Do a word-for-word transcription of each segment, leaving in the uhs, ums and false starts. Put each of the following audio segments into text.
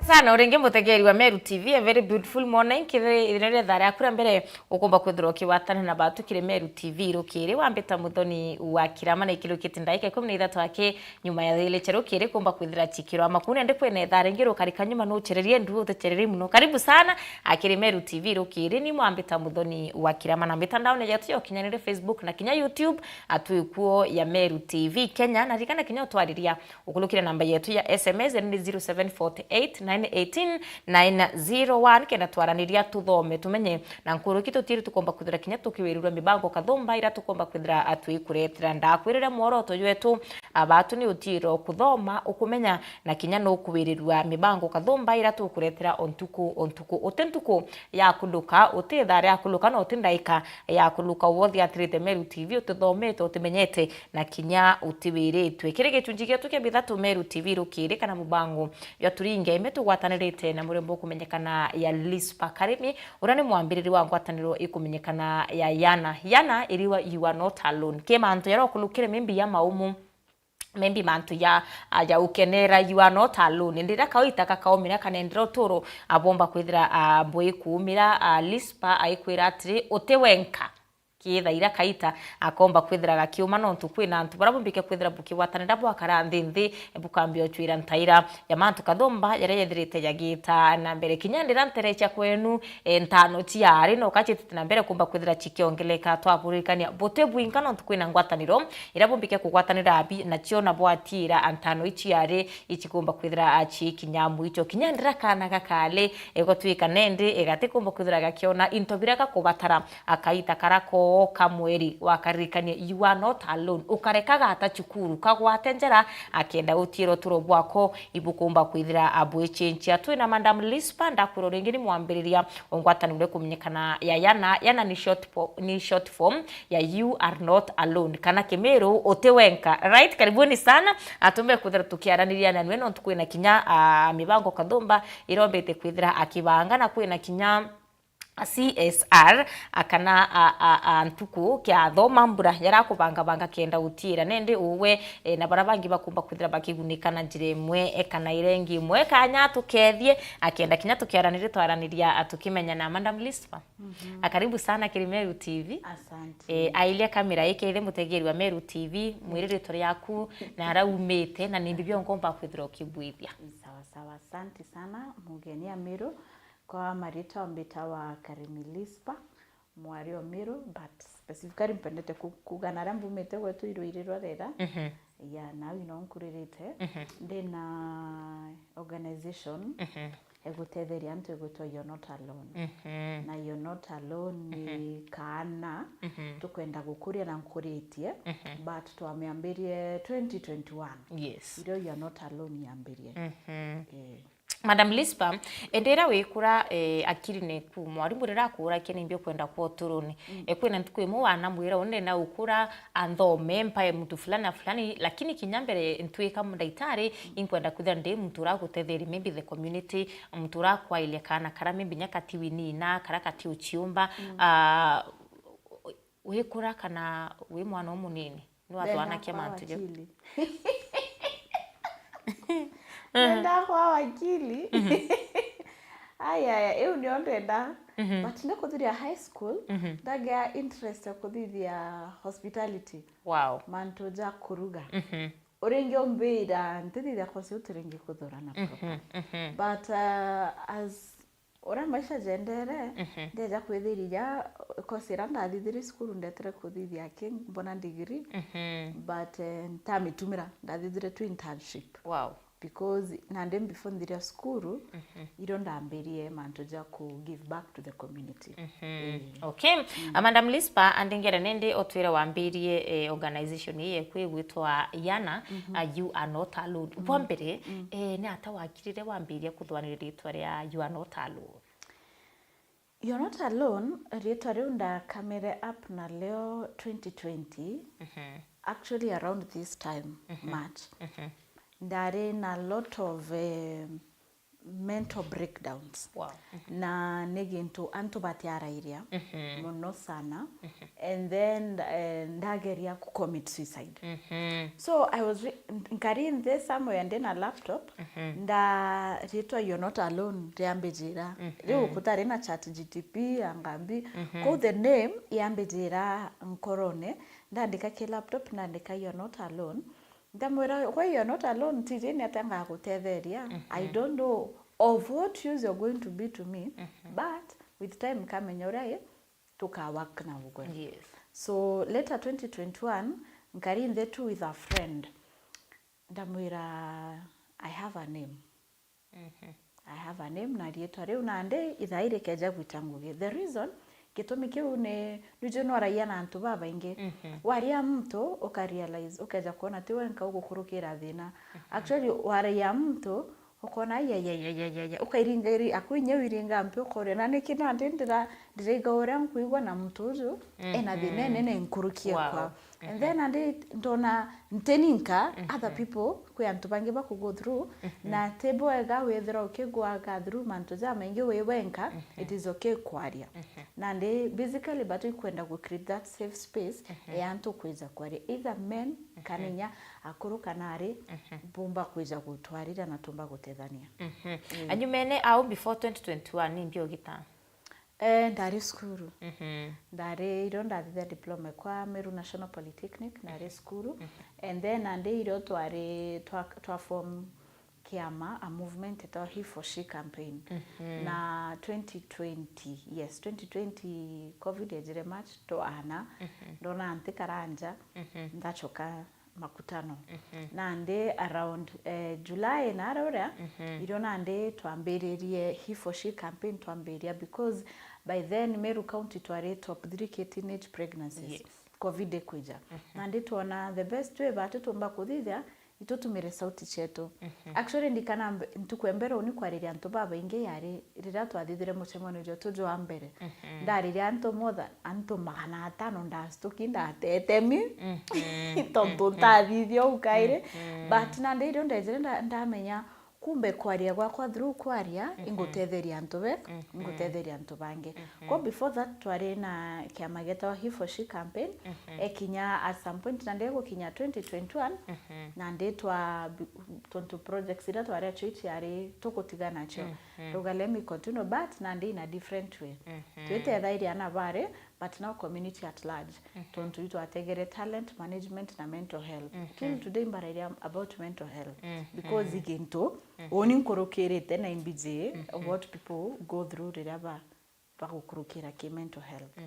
Sana uringi mutegeri wa Meru T V, a very beautiful morning. Kiri ithina ria thaa riaku ria mbere ukumba kwithirwa ukigwatana na batu kiri Meru T V rukiri, wambita Muthoni wa Kirama na ikirukite ndaika ikumi na ithatu aki nyuma ya thiri cia rukiri kumba kwithira cikirwa makuni. Ndi kwina ithaa ringi rukarika nyuma nuchererie ndu utechererie muno. Karibu sana akiri Meru T V rukiri, ni mwambita Muthoni wa Kirama na mitandaone yetu ya ukinyanire Facebook na kinya YouTube atwikuo ya Meru T V Kenya, na ririkana kinya utwariria ukulukire namba yetu ya S M S ni zero seven four eight nine eighteen nine zero one, kenda twaraniria tuthome tumenye na nkuruki tutiri tukomba kwithira kinya tukiwirirwa mibango kathumba ira tukomba kwithira atwikuretera. Ndakwirire mworoto jwetu abatu ni utiro kuthoma ukumenya na kinya nukuwirirwa mibango kathumba ira tukuretera o ntuku o ntuku. Uti ntuku ya kuluka, uti ithaa ria kuluka, na uti ndaika ya kuluka. Uwe uthiatirite Meru T V, utithomete, utimenyete, na kinya utiwiritwe. Kiri gicunji gietu kia bithatu Meru T V rukiri kana mubango jwa Turinge Ime, tugwatanirite na murembo ukumenyekana ya Lispa Karimi, uria ni mwambiriri wa ngwataniro ikumenyekana ya Yana. Yana iriwa You Are Not Alone. Ki mantu jaria ukulukire maybe ya maumu, maybe mantu ja, a, ja ukenera, You Are Not Alone. Ndira kawaita kakaumira kanendera uturo abomba kwithira, a, bwikumira, a, Lispa aikwira atiri, uti wenka. Kithaira kaita akomba kwithira gakiuma, nontu kwina antu baria bumbike kwithira bukigwatanira bwakara nthi nthi, bukambia uchwira ntaira ya mantu kathumba jaria yethirite jagita na mbere. Kinya ndira ntere cia kwenu, e, ntano ciari, no kachitite na mbere kumba kwithira cikiongeleka. Twaburirikania buti bwinka, nontu kwina ngwataniro iria bumbike kugwatanira bi-, nacio na bwatira antano iciari icikumba kwithira acikinya mwicho. Kinya ndira kana gakali, egotwika nendi egatikumba kwithira gakiona into biria gakubatara. Akaita kara koo ka mweri wakaririkania, You Are Not Alone. Ukareka gata cukuru, kagwate njara, akenda utiira uturo bwako ibukumba kwithira abwichinchia. Twina Madam Lispa, ndakwira ringi ni mwambiriria o ngwataniro ikumenyekana ya Yana. Yana ni short po-, ni short form ya You Are Not Alone, kana Kimiru, uti wenka. Right, karibuni sana. Atumbe kwithira tukiaraniria na nwe, nontu kwina kinya, ah, mibango kathumba irombete kwithira akibanga, na kwina kinya a C S R, a, kana a, a, a ntuku kiatho mambura jaria akubangabanga kenda utiira nendi uwe, e, na baria bangi bakumba kwithira bakigunika na njira imwe, e, kana iria ingi imwe. Kanya tukethie, akenda kinya tukiaraniria twaraniria, a, tukimenya na Madam Lispa. Mhm. A, karibu sana kiri Meru T V. Asante. E, ailia kamera ikethe mutegeri wa Meru T V, mwire ritwa riaku, na aria umite, na ni mbi bia ngomba kwithira ukibwithia. Sawa sawa, asante sana, mugeni a Meru. Kwa maritwa mbitawa Karimi Lispa, mwari o Meru, but specifically mpendete ku-, kuuga na aria mbumite gwetu i Ruiri rwa Rera. Mhm. Ya, nau ino nkuririte. Mhm. Ndina organization, mhm, egutetheria antu egwitwa You're Not Alone. Mhm. Na You're Not Alone ni, mhm, kaana, mhm, tukwenda gukuria na nkuritie, mhm, but twamiambirie twenty twenty-one. Yes. Irio You're Not Alone yambirie. Mhm. Eh. Madam Lispa, ende ira wikura, eh, akiri neku, mwarimu riria akurakia nimbi ukwenda kwa uturuni? Mm. Eh, kwina ntuku imwe wanamwira, "Undi ndenda gukura, anthome, mpae muntu fulani na fulani, lakini kinya mbere ntwika ndagitari, mm, inkwenda kwithira ndi muntu uragutetheria, maybe the community, muntu urakwailia kana karia maybe nya kati winina, karia kati uchiumba." Mm. Ah, wikura kana wi mwana umunini? Ni watwanakia mantu jau. Ndenda kwa wakili. Mhm. Aya, aya, iu nio ndenda. Mhm. But ndikuthiria high school, mhm, ndagea interest ya kuthithia hospitality. Wow. Mantu ja kuruga. Mhm. Uringi umbira, ntithithia kosi utu ringi kuthurana, mhm, proper. Mhm. But, uh, as uria maisha jendere, mhm, ndeja kwithiria kosi iria ndathithirie cukuru ndetere kuthithia aki mbona degree, mhm, but, eh, ntamitumira, ndathithire tu internship. Wow. Because nandi before nthiria cukuru, mhm, irio ndambirie mantu ja ku give back to the community. Mhm. Eh. Okay. Mm. A, Madam Lispa, andingere nindi utwire wambirie, eh, organization ii yeku igwitwa Yana, mhm, a, You Are Not Alone. Mm. Bwa mbere, mm, eh, ni ata wakirire wambirie kuthwanire ritwa ria You Are Not Alone? You're Not Alone, ritwa riu ndakamire up na leo twenty twenty, mhm, actually around this time, mhm, March. Mhm. Ndari na lot of, eh, mental breakdowns. Wow. Na ni gintu antu batiarairia mono sana. And then eh, ndageria ku commit suicide. So I was re- nkari nthi somewhere ndina laptop, ndaritwa You're Not Alone riambijira. Riu kutari na chat G T P angambi. Kuu the name yambijira nkorone, ndandika ki laptop, ndandika You're Not Alone. Ndamwira, we You're Not Alone, tiji ni atia ngagutetheria. I don't know of what use you're going to be to me, but with time kamenya uria i tuka work na ugwe. Yes. So later twenty twenty-one, nkari nthi tu with a friend. Ndamwira, I have a name. I have a name, na riitwa riu nandi ithaai rikeja gwita ngugi. The reason, gitumi kiu ni nuju nwaragia na antu babaingi. Waria muntu uka realize, ukeja kwona ti wenka ugukurukira thina. Actually, waragia muntu ukona, ya ya ya ya ya ya, ukairinga iri aku inya wiringa mpi ukoria, na niki nandi ndira ndiraigua uria nkuigua na muntu uju ena thina inene nkuruki Wow. Ekwa. And then andi ndona ntininka other people, kwi antu bangi baku go through, na ti bwega withira ukigwaga through mantu jamaingi wi wenka. It is okay kwaria. Nandi basically batu ikwenda gu create that safe space ya antu kwija kwaria, either men kana inya akuru kana ari, bumba kwija gutwarira na tumba gutethania. Anyumene au before twenty twenty-one ni mbi ugita? Eh, ndari cukuru. Ndari irio ndathithia diploma kwa Meru National Polytechnic, ndari cukuru. And then nandi irio twari twa, twa form kiama, a movement etagwa He for She campaign. Na twenty twenty, yes, twenty twenty covid ejire March, twaana, ndona ntikara nja, ndachoka makutano. Nandi around eh, July na aria uria, irio nandi twambiririe He for She campaign twambiria, because by then Meru County twari top three K teenage pregnancies. Yes. Covid ikwija. Nandi twona the best way batu tumba kuthithia, itutumire sauti chetu. Actually, ndikana mbe- ntuku ya mbere uni kwariria antu babaingi yari riria twathithire mucemanio jwetu jwa mbere. Ndariria antu more than, antu magana atano ndastuki, ndatete mi. Tontu ntathithia uu kairi. But nandi irio ndejire nda- ndamenya kumbe kwaria gwakwa through kwaria, ingutetheria antu be, ingutetheria antu bangi. Kwa before that twari na kiama getawa He for She campaign, ekinya at some point nandi gukinya twenty twenty-one, nandi twa tontu projects iria twari acio itiari tugutiga nacio. Ruga let me continue, but nandi in a different way. Twitethairia ana bari, but now community at large. Tontu itwategere talent management na mental health. Till today mbarairia about mental health. Because i gintu uni nkurukirite na imbiji what people go through riria ba bagukurukira ki mental health.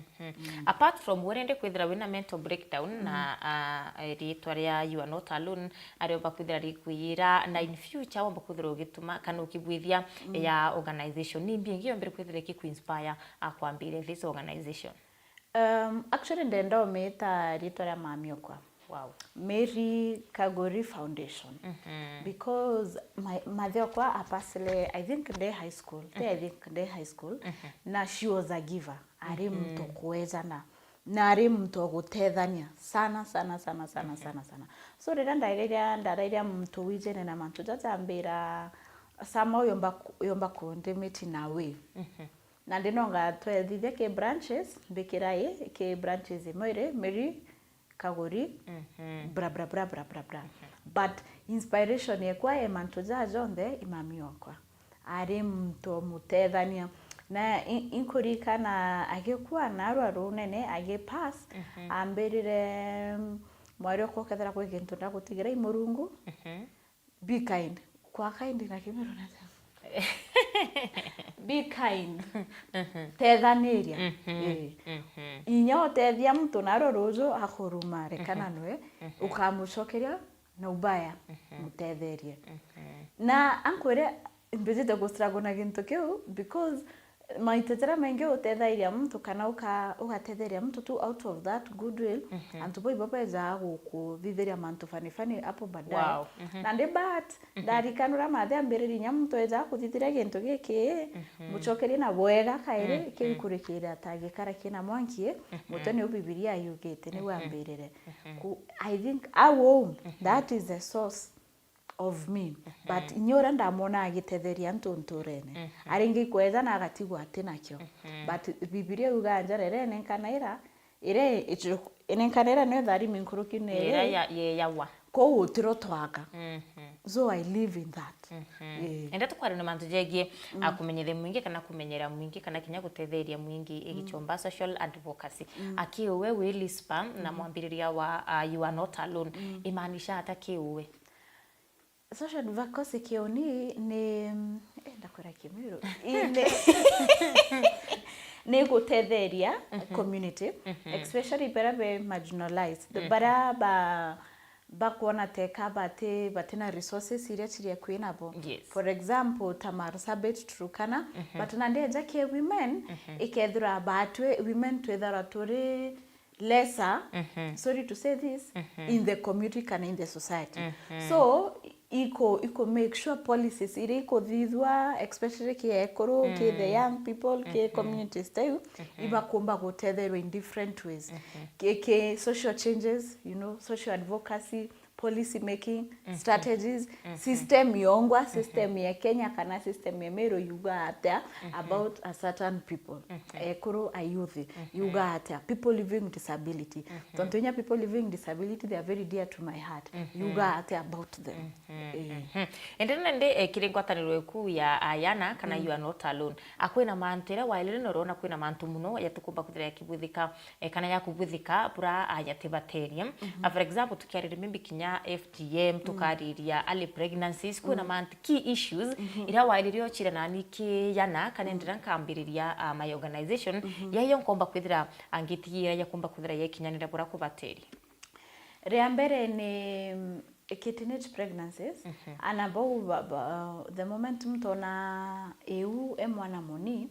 Apart from we rende kwithira wina mental breakdown na ah, ritwa ria You Are Not Alone, aria umba kwithira rikwiyira na in future womba kwithira ugituma kana ukibwithia ya organization, ni mbi ingi yombire kwithira ikikuinspire akwambire this organization? Um, actually ndenda umita ritwa ria mami okwa. Wow. Mary Kagori Foundation. Because my, mathe okwa apasile, I think nde high school, te I think nde high school, na she was a giver. Ari muntu kuejana. Na ari muntu ogutethania sana sana sana sana sana sana. So riria ndairia ndarairia muntu wijene na mantu jaja ambira, sama uyomba ku- uyomba kundimiti na we. Na ndinonga twethithia ki branches, mbikira i ki branches imwe iri Mary Kaguri, bra bra bra bra bra bra. But inspiration yekwa e mantu jaa jonthe i mami okwa. Ari muntu omutethania. Na i- inkuririkana agikua narua runene, agipass, ambirire, mm, mwari okwa ukethira kwi gintu ndagutigira i Murungu, be kind. Kwa kind na Kimeru na be kind. Tethaniria. Eh. Inya utethia muntu naro ruju akuruma, rekana nwe, ukamucokeria na ubaya, mutetherie. Na ankwire, mbijite gu struggle na gintu kiu because maita jaria maingi utethairia muntu kana uka- ugatetheria muntu tu out of that goodwill, antu bau ibo bejaa gukuthithiria mantu funny funny apo baadaye. Wow. Nandi but ndarikana uria mathe ambiririe, inya muntu ejaa kuthithiria gintu giki, mucokerie na bwega kairi, kiu ikurikira ta gikara kina mwanki, mutwe niu Bibilia yugite, niu ambirire. Ku- I think au uu, that is the source of me, but inya uria ndamwona agitetheria antu nturene, aringi kweja na agatigwa ati nakio. But Bibilia yugaa njara iria inenkana ira, iria inenkana ira niyo tharimi nkuruki na iria ya- yeyawa. Kou utiro twaga. So I live in that. Eh. Ende tukwaria na mantu jegie, a, kumenyithia mwingi kana kumenyera mwingi kana kinya gutetheria mwingi igichomba social advocacy. Akiuwe wi Lispa na mwambiriria wa, a, You Are Not Alone. Imaanisha ata kiuwe? Social advocacy kiuni ni, eh, ndakwira Kimiru. Ni, ni gutetheria community, especially bara be marginalized. Bara ba bakwona teka bati, batina resources iria ciri akui nabo. Yes. For example, ta Marsabit, Turkana, but nandi eja ke women, ikethira batwi women twithara turi lesser, sorry to say this, in the community kana in the society. So, iko, iko make sure policies iria ikuthithwa, especially ki ekuru, ki the young people, ki communities ta iu, ibakumba gutetherwa in different ways. Ki, ki social changes, you know, social advocacy, policy making, strategies, system yongwa, system ya Kenya kana system ya Meru yuga atia about a certain people. Ekuru, a youth, yuga atia people living with disability. Tontu inya people living with disability, they are very dear to my heart. Yuga atia about them. Eh. Indi nandi, eh, kiri ngwataniro iku ya Ayana kana You Are Not Alone, a kwina mantu iria wailire na urona kwina mantu muno ya tukumba kwithira yakibuthika, eh, kana ya kubuthika bura, ah, yatibaterie. Ah, for example, tukiariria maybe kinya F G M, tukariria early pregnancies, kwina mantu key issues iria wairire ochire nani kiyana kana ndira nkambiriria, ah, my organization, yayo nkomba kwithira, ah, ngitigira ya kumba kwithira yekinyanira bura kubateria. Ria mbere ni, mm, ki teenage pregnancies, ana bau ba, ba, the moment mtu ona iu e mwana muni,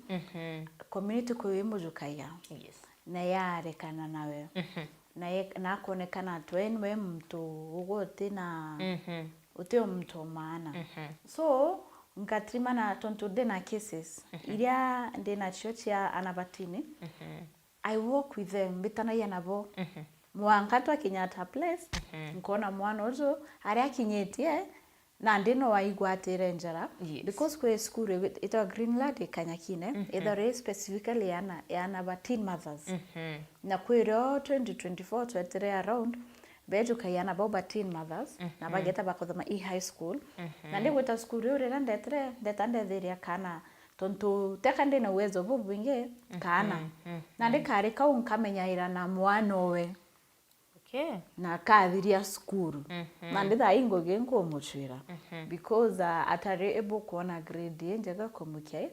community kwi imujukagia. Yes. Na yarekana nawe. Na ye-, na akonekana tu, yani we mtu ugu uti na, uti o mtu o maana. So, nkatimana tontu ndi na cases iria ndi nacio cia ana batini. I walk with them, mbitanagia nabo. Mwanka twakinya at a place, nkona mwana uju aria akinyitie, nandi no aigwatire njara. Yes. Because kwi cukuru wi-, itwa Greenland i Kanyakine, ithori specifically yana, yana ba teen mothers. Na kwirio twenty twenty-four twetire around, bejukagia ana bau ba teen mothers, na bageta bakothoma i high school. Na ndi gwita cukuru iu riria ndetire, ndeta ndethiria kana, tontu teka ndi na uwezo bubwingi, kana. Na ndi kari kau nkamenyaira na mwana owe. Okay. Na akathiria cukuru. Na ndi thaa ii ngugi nkumucwira. Because, uh, atari able kuona grade i njega kumukia i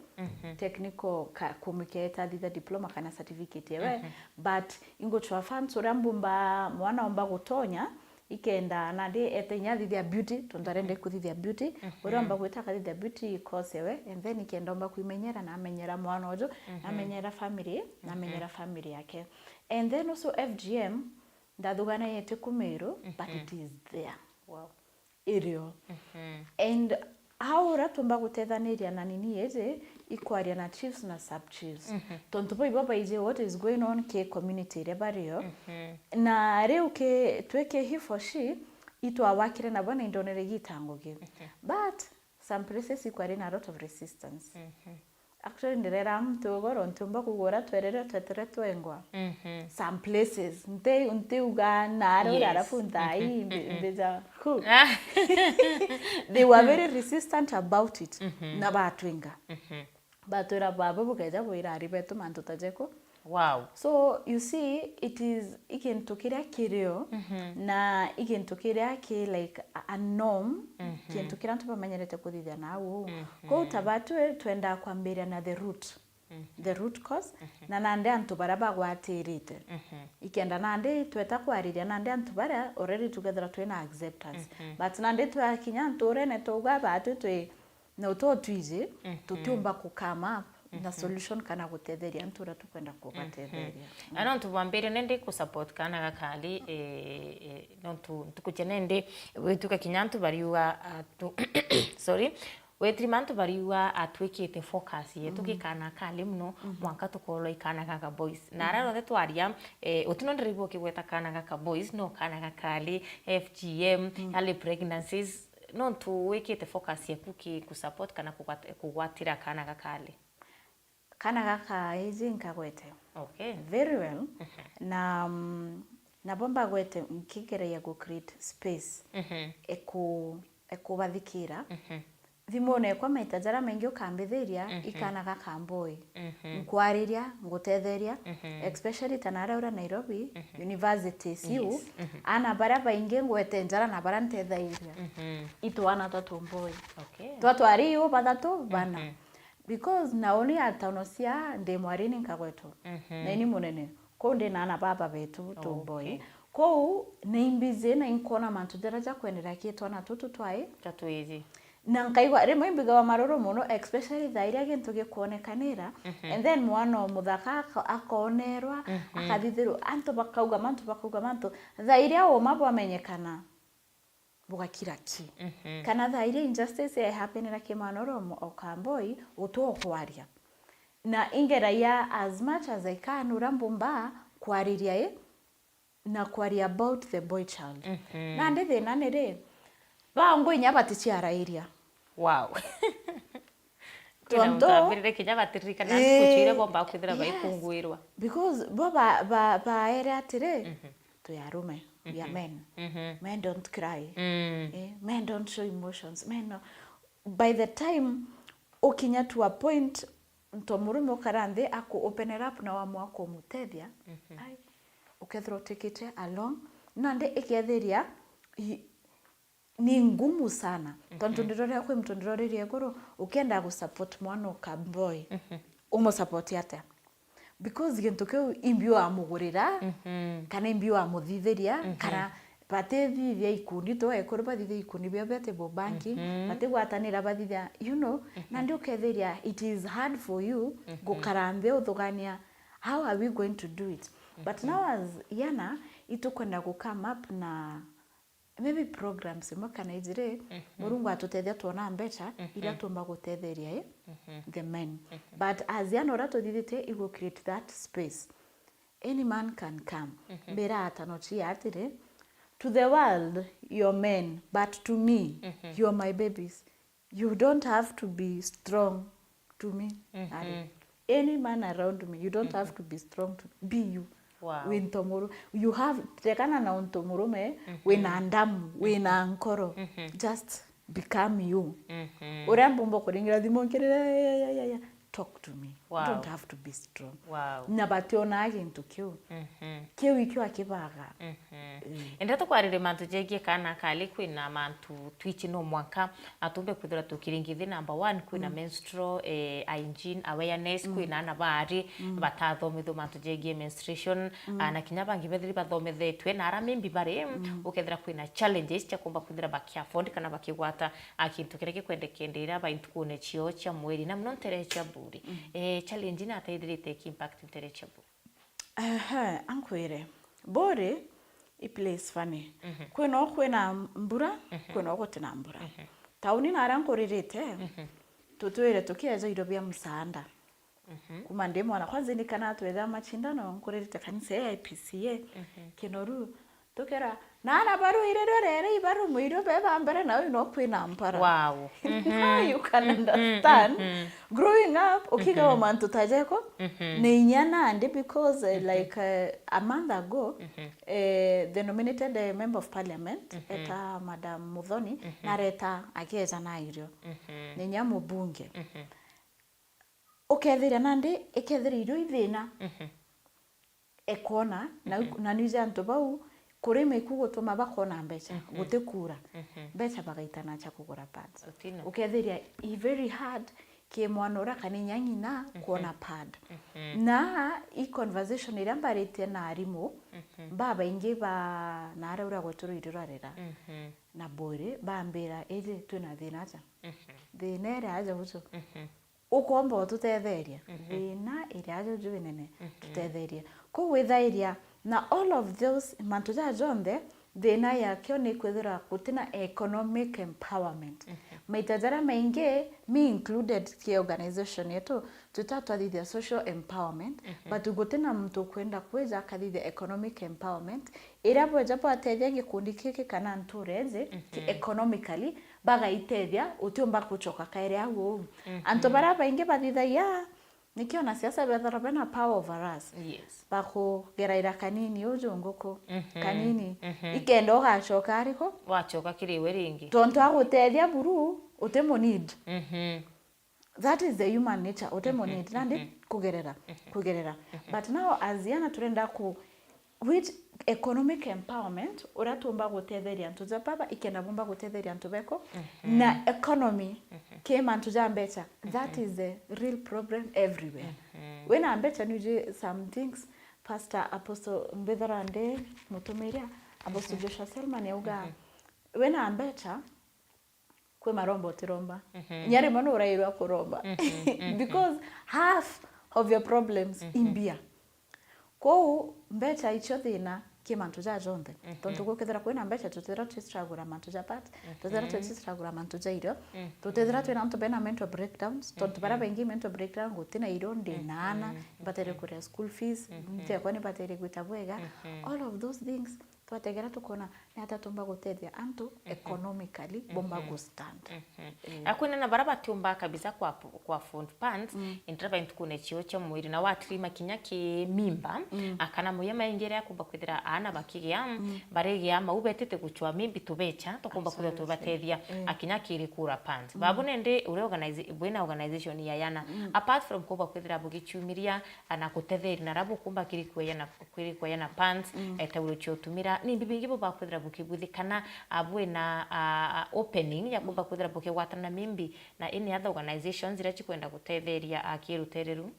technical ka-, kumukia itathitha diploma kana certificate ewe. But inguchwa fans uria mbumba mwana omba gutonya, ikenda nandi ete inya athithia beauty, tontu arenda kuthithia beauty. Uria omba gwita akathithia beauty course ewe, and then ikenda omba kwimenyera na amenyera mwana uju, na amenyera family, na amenyera family yake. And then also F G M, ndathuganagia ti ku Meru, but it is there. Wow. Irio. And how uria tumba gutethaniria na nini iji, ikwaria na chiefs na sub chiefs. Tontu bo ibo baiji what is going on ki community iria bario. Na riu ki, twi ki he for she, itwawakire nabo na indonere igita ngugi. But some places ikwari na a lot of resistance. Actually, ndirera muntu ugoro, ntiumba kugura twerere twetire twengwa. Some places. Nti-, ntiuga na ari ura, yes, arafu nthai, mbi-, mbija, who? They were very resistant about it. Na batwinga. Batwira baba bukeja bwira ari betu mantu ta jeku. Wow. So, you see, it is, i gintu kiria kirio, na i gintu kiria ki, like, a, a norm, gintu kiria antu bamenyerete kuthithia na au. Kou ta batwi, twendaa kwambiria na the root. The root cause, na nandi antu baria bagwatirite. Ikenda nandi tweta kwariria nandi antu baria already tukethira twina acceptance. But nandi twakinya nturene twauga batwi twi na uto twiji, tutiumba ku come up na solution kana gutetheria antu uria tukwenda kubatetheria. Na nontu bwambire nindi ku support kana gakari, eh, eh, nontu ntuku cia nindi wituka kinya antu bariuga atu-, sorry, witiri mantu bariuga atwikite focus yetu ki kana kali muno, mwanka tukorwa i kana gaka boys. Na aria rothe twaria, eh, utino ndirigwo ukigweta kana gaka boys, no kana gakari, F G M, early pregnancies, Nontu wikite focus yaku ki ku support kana kugwat-, kugwatira kana gakali? Kana gaka iji nkagwete. Okay. Very well. Na, mm, nabo mbagwete nkigeragia gu create space Mhm. eku-, ekubathikira. Mhm. Thimune ekwa maita jaria maingi ukambithiria Mhm. ikana gaka mboi. Mhm. Nkwariria, ngutetheria, Mhm. especially ta naria ura Nairobi, Mhm. universities iu, Yes. Mhm. ana baria baingi ngwete njara na baria ntethairia. Mhm. Itwana twatu mboi. Okay. Twatwari iu bathatu bana. Mhm. Because na uni atonosia ndi mwarini nkagwetwa. Mhm. Na ini munene. Kuu ndi na ana baba betu tu Okay. mboi. Kuu ni mbiji na inkona mantu jaria jakwenderea ki twana tutu twai. Tatwiji. Na nkaigua, rimwe imbigawa maruru muno, especially thaa iria gintu gikwonekanira, Mhm. and then mwana o muthaka aka-, akonerwa, Mhm. akathithirwa, antu bakauga mantu, bakauga mantu. Thaa iria uma bwamenyekana, bugakira ki? Mhm. Kana thaa iria injustice yahappenera ki mwana uria o mu-, o kamboi, guti o kwaria. Na ingeragia as much as I can uria mbumba kwariria i, na kwaria about the boy child. Mhm. Nandi thina ni ri, bangwe inya baticiarairia. Wow. Kwina Tontu muntu ambirire kinya batiririkana Ii, ntuku cio iria bomba kwithira yes. baikunguirwa. Because bo ba, ba, baere atiri, Mhm. twi arume, we are Mhm. men. Mhm. Men don't cry. Mm. Eh, men don't show emotions. Men no. By the time ukinya to a point, nto murume ukara nthi aku open up na wamua kumutethia, Mhm. ai, ukethirwa utikite along. Nandi ikethiria i-, ni ngumu sana. Tontu Mhm. ndiroria kwi muntu ndirorerie iguru, ukienda gu support mwana o kamboi, Mhm. umu support atia? Because gintu kiu imbi wamugurira, Mhm. kana imbi wamuthithiria, Mhm. kana batithithia ikundi tu ekuru bathithia ikundi biao bia table banking, Mhm. batigwatanira bathithia, you know, Mhm. nandi ukethiria it is hard for you Mhm. gukara nthi uthugania, how are we going to do it? But Mhm. now as yana, itukwenda gu come up na maybe programs imwe kana ijiri, Mhm. Murungu atutethia twona mbeca iria Mhm. tuumba gutetheria i Mhm. the men. Mhm. But as yana uria tuthithitie, it will create that space. Any man can come. Mhm. Mbira atano cia atiri, to the world, you're men, but to me, Mhm. you're my babies. You don't have to be strong to me. Mhm. Ari. Any man around me, you don't have to be strong to be you. Wow. Wi ntomuru. You have, tekana na untu murume, Mhm. wina ndamu, wina nkoro. Mhm. Just become you. Mhm. Uria mbumba kuringira thimu nkirire, ya, ya, ya, ya. Talk to me. Wow. You don't have to be strong. Wow. Na bationaa gintu kiu. Mhm. Kiu ikio akibaga. Mhm. Mm. Enda tukwaririe mantu jegie kana kali, kwina mantu twichi no mwanka atumbe kwithira tukiringithia. Number one, kwina Mm. menstrual, eh, hygiene awareness, Mm. kwina ana baari Mm. batathomithua mantu jegie menstruation, Mm. ah, na kinya bangi bethiri bathomithetue, na ara maybe bari, Mm. ukethira kwina challenges cia kumba kwithira baki afford kana bakigwata, ah, kintu kiria gikwendekende ira bai ntukune ciao cia mweri, na muno ntere cia buri. Mm. Eh, challenge ina ateithirite ki impact ntere cia buri? Ehe, ankwire. Buri i place funny. Mhm. Kwina o kwina mbura, Mhm. kwina o gutina mbura. Mhm. Tauni na aria nkuririte, Mhm. tutwire tukieja irio bia msaada. Mhm. Kuma ndi mwana, kwanza ni kana twetha machindano, nkuririte kanisa ya I P C A. Mhm. Kinoru, tukera, na ana baru irio rere ibaru muirio beba mbere na uyu no kwina mpara. Wow. Mhm. Now you can Mhm, understand. Mhm. Growing up, ukigawa Mhm. mantu ta jeko, Mhm. ni inya nandi because, eh, Mhm. like, eh, a month ago, Mhm. eh, the nominated, eh, member of parliament, Mhm. eta Madam Muthoni, Mhm. nareta akeja na irio. Mhm. Ni inya mubunge. Mhm. Ukethira nandi, ikethira irio ithina. Mhm. Ekona, na, Mhm. na niji antu bau, kurima iku gutuma bakona mbeca, Mhm. gutikura. Mhm. Mbeca bagaitana cia kugura pads. Utina. Ukethiria i very hard ki mwana uria kana inya ng'ina Mhm. kuona pad. Mhm. Na i conversation iria mbaritie na arimu, Mhm. babaingi ba, na aria uria gwetu rwiri rwarira, Mhm. na buri, bambira, iji twina thina aja. Mhm. Thina iri aja uju. Mhm. Ukomba ututetheria. Mhm. Thina iri aja uju binene, Mhm. tutetherie. Kuu withairia, na all of those, mantu jaa jonthe, thina yakio ni kwithirwa gutina economic empowerment. Mhm. Maita jaria maingi, me included ki organization yetu, twita twathithia social empowerment, Mhm. but gutina muntu ukwenda kwija akathithia economic empowerment, iria bweja bwatethia gikundi kiki kana nture iji, ki Mhm. economically, bagaitethia, utiumba gucoka kairi au uu. Antu baria baingi bathithagia, nikio na siasa bethirwa bena power over us. Yes. Bakugeraira kanini uju nguku, kanini. Ikenda ugacoka ariku? Wacoka kiri we ringi. Tontu agutethia buru, utimu need. That is the human nature, utimu need. Nandi kugerera, kugerera. But now, as ciana turenda ku, which economic empowerment, uria tuumba gutetheria antu ja baba, ikenda bumba gutetheria antu beko, na economy, ki mantu ja mbecha, that is the real problem everywhere. Wina mbecha, nuje some things, Pastor Apostle mbithira ndi mutumiria, Apostle Joshua Selman auga, wina mbecha, kwi maromba utiromba. Inya rimwe nurairwa kuromba. Because half of your problems i mbia. Kwou mbecha icio thina ki mantu ja jonthe. Tontu gukethira kwina mbecha, tutethira twi struggle na mantu ja pads, tutethira twi struggle na mantu ja irio, tutethira twina antu bena mental breakdowns, tontu baria baingi mental breakdown, gutina irio, ndi na ana, mbatere kuria school fees, ntekwa ni batere gwita bwega. All of those things, twategera tukona ni atia tumba gutethia antu economically bomba gu stand. Eh. Akwina na baria batiumba kabisa kwa, kwa afford pads, interval ntukune cio cia mwiri, na watlima kinya ki mimba, akana muya maingi ria kumba kwithira aana bakigia, barigia mau betite gucwa mimbi tubecha, tukumba kwithira tubatethia, akinya kiri kura pads. Babu nende uri organize-, bwina organization ya yana. Apart from kumba kwithira bugichumiria, ana kutetheria na rabu kumba kiri kweyana kwiri kweyana pads, eh, taulo cia utumira, ni mbi bingi bubakwithira bukibwithikana, ah, bwina, ah, ah, opening ya kumba kwithira bukigwatana na mimbi na any other organizations iria cikwenda gutetheria, ah, kirutereru?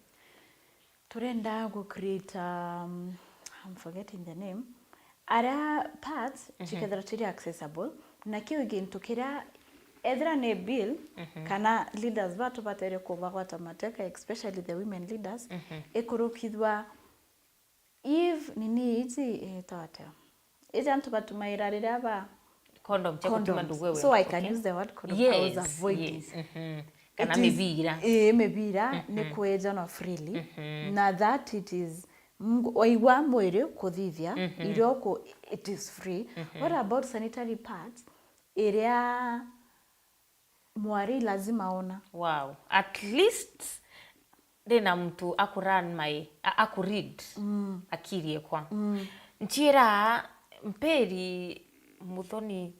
Turenda gu create, um, I'm forgetting the name. Aria pads cikethira ciri accessible, na kiu gintu kiria ethira ni bill, kana leaders batu batere kubagwata mateka, especially the women leaders, ikurukithwa Eve, nini iji, itagwa atia? Iji antu batumaira riria ba Condom cia gutuma condoms. Ndugu ewe. So I can use the word condom. I was avoiding. Yes. Kana mibira. Ii, mibira ni kwejanwa freely. Na that it is, waigua mwiri kuthithia, irio ku, it is free. What about sanitary pads? Iria mwari lazima ona. Wow. At least ndina mtu aku run my, a-, aku read akiri ekwa. Nchira mperi, Muthoni,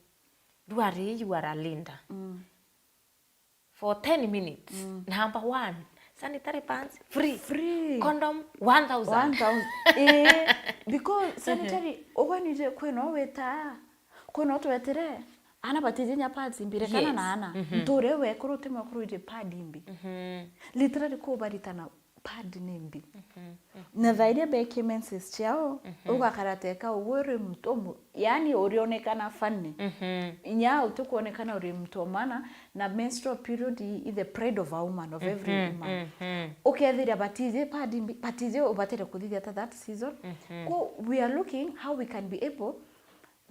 ndwari, you are a leader. For ten minutes, number one, sanitary pads, free. Free. Condom, one thousand. One thousand. Eh, because sanitary, ugwe nije kwina wita, kwina twetire, ana batiji nya pads mbire kana na ana. Nture wekuru ti mwekuru ije pad mbi. Literally kubaritana pad ni mbi. Na thaa iria beki menses ciao, ugakara teka ugwe uri mtu mu-, yani urionekana funny. Inya utukuonekana uri mtu wa maana, na menstrual period i, i the pride of a woman, of every woman. Ukethira batiji pad mbi, batiji ubatire kuthithia ta that season. Ko we are looking how we can be able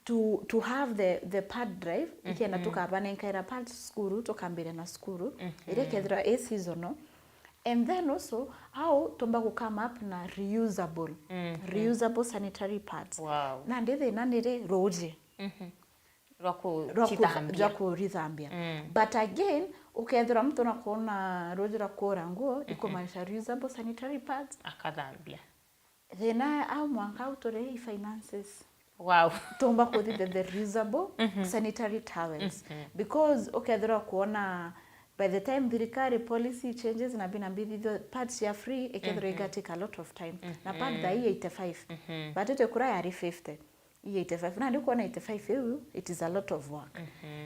to, to have the, the pad drive, ikenda tukabanenkaira pad cukuru, tukambire na cukuru, iria kethira i seasonal. And then also, how tumba gu come up na reusable, reusable sanitary pads. Wow. Nandi thina niri ruuji. Rwa ku-, rwa ku-, cithambia. Rwa kurithambia. But again, ukethira mtu na kuona ruuji rwa kuura nguo, ikumaanisha reusable sanitary pads. Akathambia. Thina au mwanka au turi i finances. Wow. Tumba kuthithia the reusable sanitary towels. Because ukethira kuona by the time thirikari policy changes na bina mbithi, the pads cia free, ikethira iga take a lot of time. Na pad thaa ii eighty-five. But itwe kura yari fifty. I eighty-five. Nandi kuona eighty-five iu, it is a lot of work.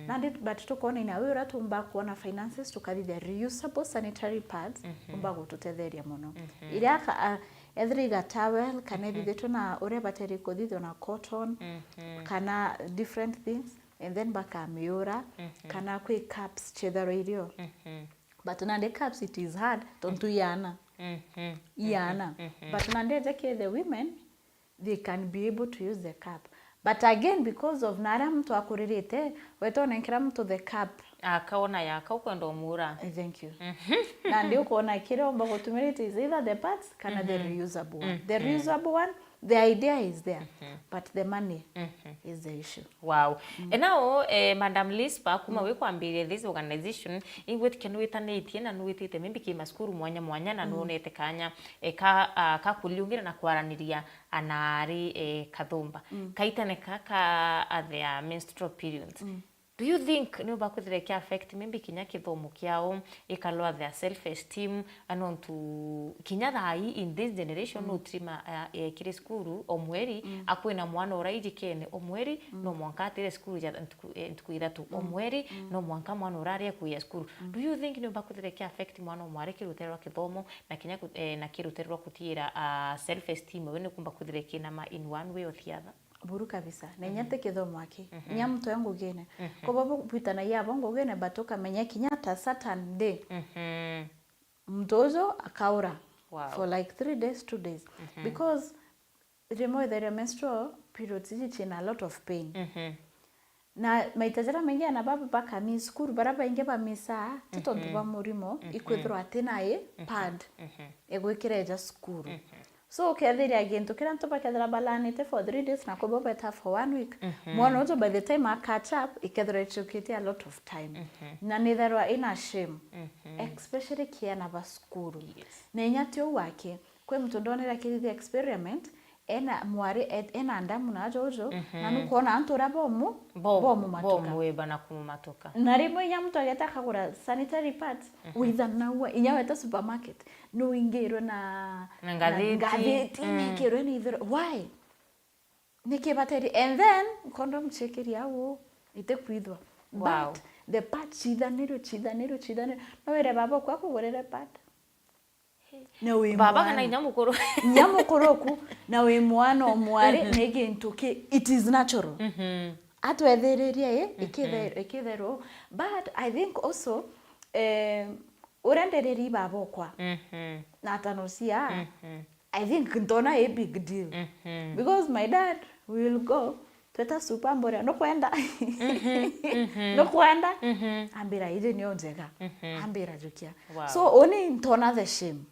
Nandi, but tukoona ina wi uria tumba kuona finances, tukathithia reusable sanitary pads, umba gututetheria muno. Iria ka-, a, ethira iga towel, kana ithithitwe na uria bateri kuthithio na cotton, kana different things, and then bakamiura, kana kwi cups ciethirwa irio. But nandi cups, it is hard, tontu iana. Iana. But nandi eja ki the women, they can be able to use the cup. But again, because of naria mtu akuririte, wetone kila mtu the cup. Akaona yaka ukwenda umura. Eh, thank you. Nandi ukona kiria umba gutumirite is either the pads kana the reusable one. The reusable one, The idea is there, but the money is the issue. Wow. And now, eh, Madam Lispa, kuma wi kwambiria this organization, ingwitikia ni witanitie na ni witite maybe ki masukuru mwanya mwanya na ni wonete kanya, eh, ka, ah, ka kuriungira na kwaraniria ana ari, eh, kathumba. Kaitene ka, ka, ah, their menstrual periods. Do you think ni umba kwithira ki affect maybe kinya kithomo kiao, ikalwa their self esteem, anontu kinya thaa ii in this generation no trima, eh, kiri cukuru o mweri, akwina mwana uraijikene o mweri, no mwanka atire cukuru ja ntuku, eh, ntuku ithatu o mweri, no mwanka mwana uraria kuya cukuru. Do you think ni umba kwithira ki affect mwana o mwari ki rutere rwa kithomo na kinya ku-, eh, na ki rutere rwa kutiira, ah, self esteem, we ni kumba kwithira kinama in one way or the other? Buru kabisa. Na inya ti kithomo aki. Inya muntu e ngugine. Kobo bu-, bwitanagia abo ngugine, but ukamenya kinya at a certain day, muntu uju akaura for like three days, two days. Because rimwe withaira menstrual periods iji ciina a lot of pain. Na maita jaria maingi ana baba bakamiss cukuru, baria baingi bamissaa, ti tontu bwa murimo, ikwithirwa atina i pad igwikira eja cukuru. So, ukethiria gintu kiria antu bakethira balanite for three days na kubo beta for one week. Mwana uju by the time a catch up, ikethirwa ichukitie a lot of time. Na nitherwa ina shame, especially kiana ba cukuru. Na inya ti uu aki, kwi muntu ndonere akithithia experiment, ena mwari, e-, ena ndamu na ajo uju, na nukwona antu uria bomu, bomu matuka. Bomu weba na kumumatuka. Na rimwe inya muntu ageta akagura sanitary pads, withanaua, inya weta supermarket, nuingirwe na, na ngathiti, ngathiti, nikirwe ni ithiro. Why? Niki bateri? And then, condom ciikiri au, itikwithwa. Wow. But the pad cithanirwe, cithanirwe, cithanirwe. No wire baba okwa akugurire pad. Na wi baba kana mwana. Inya mukuru. Inya mukuru oku, na wi mwana o mwari, ni gintu ki, it is natural. Atwethiririe i, ikithe-, ikitherwo. But I think also, eh, uria ndiriri baba okwa, na atano cia, I think ntona i big deal. Because my dad will go, tweta super mboria, nukwenda? Nukwenda? Ambira, iji nio njega. Ambira, jukia. Wow. So, uni ntona the shame.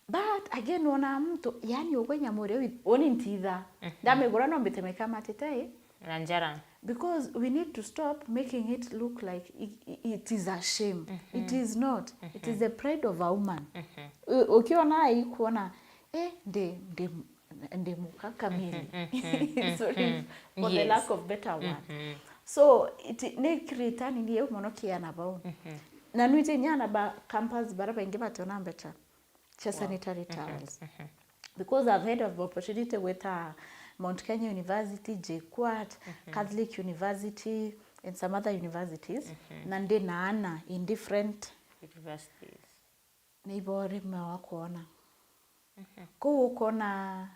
But again, wona muntu, yani, ugwe nyamu uria wi-, uni ntitha. Ndamigura no mbite mikamatite i. Na njara. Because we need to stop making it look like i-, i-, it is a shame. It is not. It is the pride of a woman. U-, ukiona ikuona, eh, ndi, ndi, ndi muka kamili. Sorry for the lack of better word. So, it, ni create nini yeu mono kiana bau. Na nwije nyana ba campus bara baingi bationa better cia sanitary towels. Because I've had an opportunity gwita Mount Kenya University, JKUAT, Catholic University, and some other universities, na ndi na ana in different universities. Ni ibo rimwe wakwona. Kuu ukona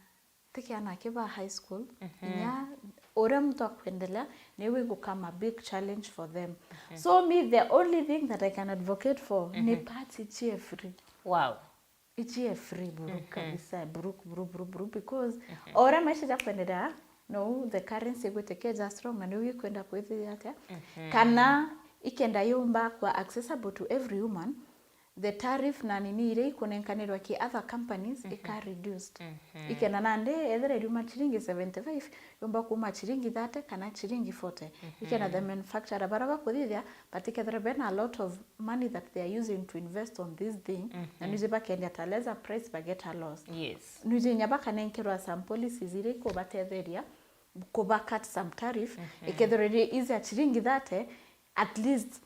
ti kiana ki ba high school, inya uria muntu akwendelea, ni wi gukama big challenge for them. So me, the only thing that I can advocate for ni pads ichie free. Wow. Ichie free buru kabisa, buru, buru, buru, buru, because o uria maisha jakwendelea, no the currency igwitike ja strong, na niu ikwenda kwithia atia. Kana ikenda yumba kwa accessible to every woman, the tariff na nini iria ikunenkanirwa ki other companies ika reduced. Ikenda nandi ethira iriuma chiringi seventy-five, yumba kuma chiringi thirty kana chiringi forty. Ikenda the manufacturer bara bakuthithia, but ikethira bena a lot of money that they are using to invest on this thing, na niji bakendia at a lesser price, ba get a loss. Yes. Niji inya bakanenkerwa some policies iria ikubatetheria kuba cut some tariff, ikethira iri izi a chiringi thirty, at least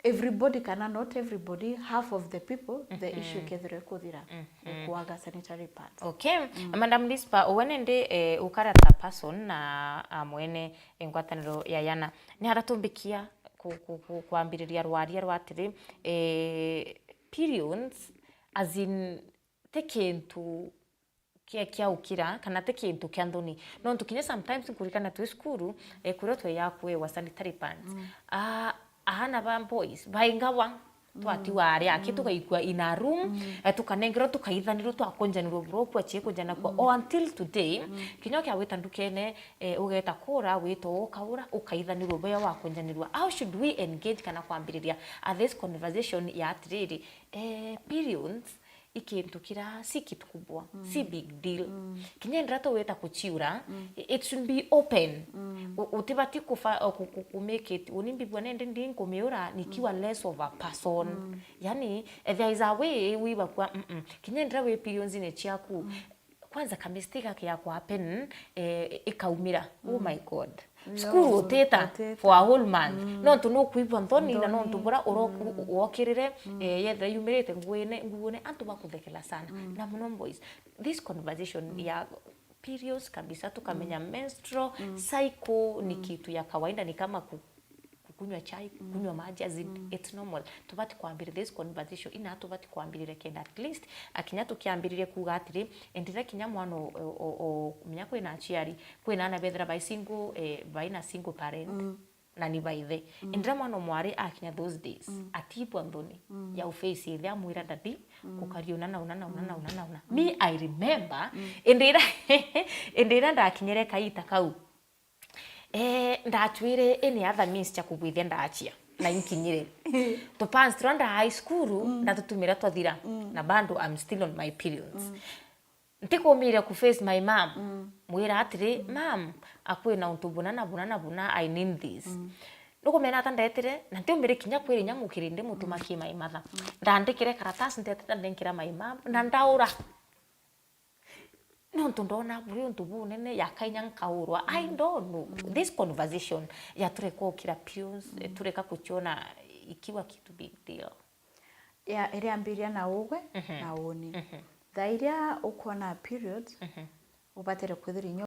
everybody, kana not everybody, half of the people, the issue ikethirwa ikuthira, ukwaga sanitary pads. Okay. Madam Lispa, we nindi, eh, ukara ta person na, ah, mwene ngwataniro ya yana. Ni ara tumbikia ku-, ku-, ku-, kwambiriria rwaria rwa atiri, eh, periods, as in, ti kintu kia, kia ukira, kana ti kintu kia nthoni. Nontu kinya sometimes nkuririkana twi cukuru, eh, kuria tweya kuewa sanitary pads. Ah, aana ba boys, baingawa, twatigwa aria aki, tugaikua in a room, eh, tukanengerwa, tukaithanirwa, twakunjanirwa buru, kwachie kunjana kwa. O until today, kinya ukia wita ndukene, eh, ugeta kura, wita ukaura, ukaithanirwa bea wakunjanirwa. How should we engage kana kwambiriria, ah, this conversation ya atiriri, eh, periods, i kintu kira si kitu kubwa, si big deal. Kinya ndira tugwita kuchiura, i- it should be open. U- utibati kufa- o ku- ku- ku make it, uni mbigua nende ndi nkumiura nikiwa less of a person. Yani, there is a way wibakwa, mm -mm. Kinya ndira wi periods-ini chiaku, kwanza ka mistake gaki ya ku happen, eh, ikaumira. Oh my God. Cukuru utita for a whole month. Nontu nukwigua nthoni na nontu bura uro- u- wokirire, eh, yethira yumirite nguine, nguone antu bakuthekera sana. Na muno boys, this conversation ya periods kabisa, tukamenya menstrual cycle ni kitu ya kawaida, ni kama ku- kukunywa chai, kukunywa maji, as in, it's normal. Tubati kwambiriria this conversation, ina tubati kwambiriria kenda at least, akinya tukiambiririe kuga atiri, endira kinya mwana o- o- o- o- menya kwina aciari, kwina ana bethira bai single, eh, bai na single parent, na ni baithe. Endira mwana o mwari akinya those days, atibwa nthoni ya uface ithe amwira, "Daddy, kukaria una na una na una na una na una." Me, I remember, endira, endira ndakinyire kaita kau, eh, ndachwire any other means cha kubwithia ndachia, na inkinyire. Tupants turia nda high school, na tutumira twathira, na bado I'm still on my periods. Ntikumire ku face my mom, mwira atiri, "Mom, akwina untu buna na buna na buna, I need this." Nukumena ata ndetire, na ntiumire kinya kwira inya mukiri ndi mutuma ki my mother. Ndandikire karatasi ndetete ndenkira my mom, na ndaura. Nontu ndona buri untu bunene, yaka inya nkaurwa. I don't know. This conversation ya tureka ukira periods, eh, tureka kuchiona ikiwa kitu big deal. Ya, iriambiria na ugwe na uni. Thaa iria ukwona periods, ubatire kwithira inya